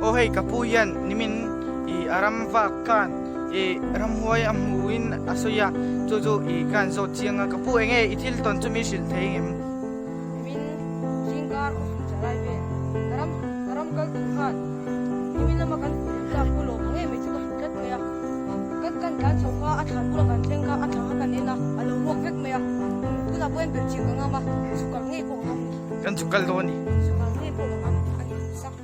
Aw hei ka pu hian nimin i a ram vak khan i ramhuai a hmuin a sawi a, chu chu i khan zawt chiang a, ka pu enge i thil tawn chu min hrilh thei ngem? Nimin zingkar khaw fum chalai vel ka ram ka ram kal tur khan nimin lama kan fuh lem tlak pu lawm ang em mai chu ka hmu tlat mai a, kan kan tlan chho kha a thlan bula kan thleng kha a thla kha kan en a, a lo ruak vek mai a, tunah pawh hian belh chiang ka ngam a, sukal ngei pawh ka ngam a ni. Kan sukal dawn a ni. Sukal ngei pawh ka ngam a ni sak.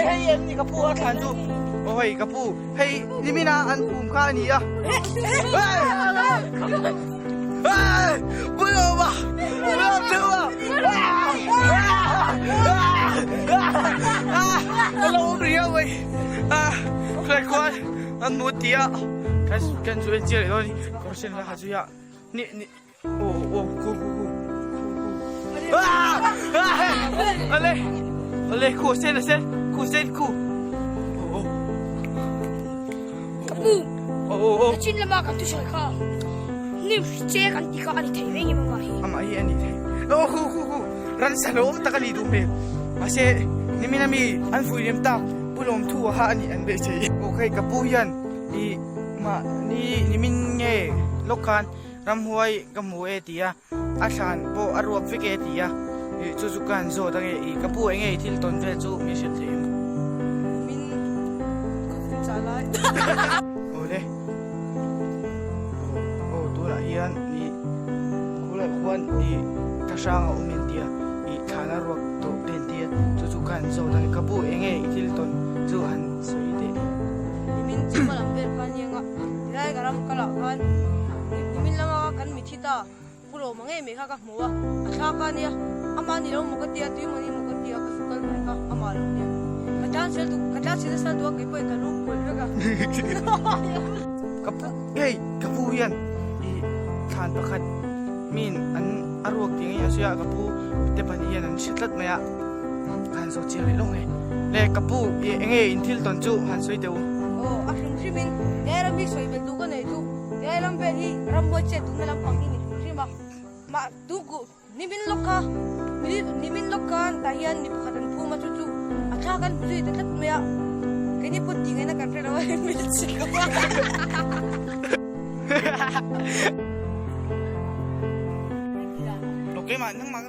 Hei em ni ka pu a thlan chu aw hei ka pu hei nimina an phum kha a ni a Bulawma Bulawma a lo awm riau mai a khuan an mu tia kan kan chu en chiah leh dawn a ni kawr sen la ha zui a ni ni aw aw khu khu khu khu ah ah ale ale khu sen a sen khu sen khu aw aw Ka pu aw aw aw chin lama kan tu sawi kha nim che kan ti kha ani thei mai nge mama hi amah hi ani thei aw khu khu khu ran sa lo awm tak ani duh hmel mahse nimin ami an vui lem tak Pu Lawmthu a ha ani an beisei. Aw hei ka pu hian i mahni nimin nge lawk khan ramhuai ka hmu e ti a, a thlan pawh a ruap vek e ti a, ih chu chu ka han zawt ange i ka pu enge i thil tawn vel chu min hrilh thei em? Min khawpui chah lai. Aw le. Aw aw tunah hian i khulai khuan i thlahrang a awm en ti a. I thlan a ruak tawh te an ti a, chu chu khan zawt a ka pu enge i thil tawn chu han sawi teh. Nimin chu ka lam vel kha aniang a, tilai ka ram kal ah khan nimin lama kan mithi ta pu lo mang em mai kha ka hmu a, a thla kha ania, amah ni lo maw ka tia, tui maw ni maw ka tia ka su kal mai kha amah lo nia, ka tlan sel duh ka tlan sel nasa duh a kei pawhin ka lu kual vek a. Ka pu hei ka pu hian i thlan pakhat Min an a ruak tih ngei a sawi a, ka pu te pahnih hian an hre tlat mai a, ka han zawh chiang leh lawk nge. Le ka pu i enge in thil tawn chu han sawi teh u. Aw a hrim hrim in he ram hi sawi belh duh ka nei chu he ram vel hi rambuai chet duhna lampang hi ni hrim hrim a, mah tu ku nimin lawk kha nimin lawk khan tah hian mi pakhat an phum a chu chu a thla kan hmu zui ta tlat mai a, keini pawn tih ngaihna kan hre lo a min chik a. Okay, ma nang ma.